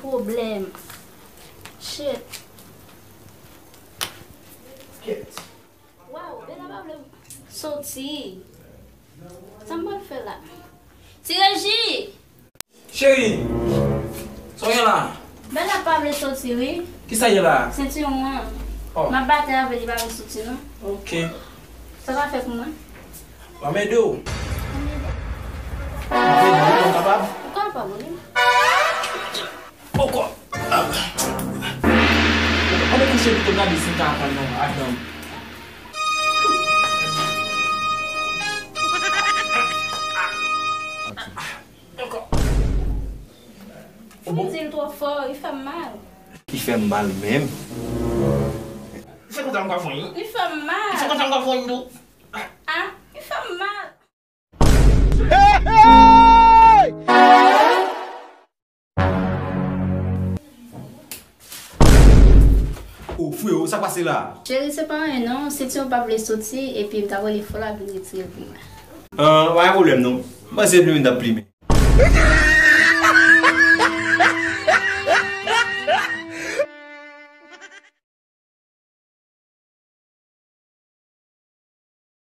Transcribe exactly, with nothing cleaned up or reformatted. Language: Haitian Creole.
Pwoblèm. Shit. Kèt. Waw, Bella pa vle soti. Sa m pral fè la? Ti Reji! Cheri! Sa w gen la? Bella pa vle soti, wi. Kisa gen la? Sentiwon an. Oh. M ap bate avè l, li pa vle soti, non. Ok. Sa w ka fè pou mwen? M ap ede w. M ap ede w, ou konn kapab? Ou kapab, wi. Poko. Ann kouche pito, gade si m ka aprann non adan. Ankò. Ou bon? Di l twò fò, li fè m mal. Li fè m mal menm. Se konsa m ka fon. Li fè m mal. Se konsa m ka fon tou. Ah, li fè m mal. Oh, frewo, sa k pase la? Cheri, se pa anyen non. Sentiwon pa vle soti, epi m ta rele fò l ap vin retire l pou mwen. Ah, pa gen pwoblèm non. M panse plimen t ap plimen.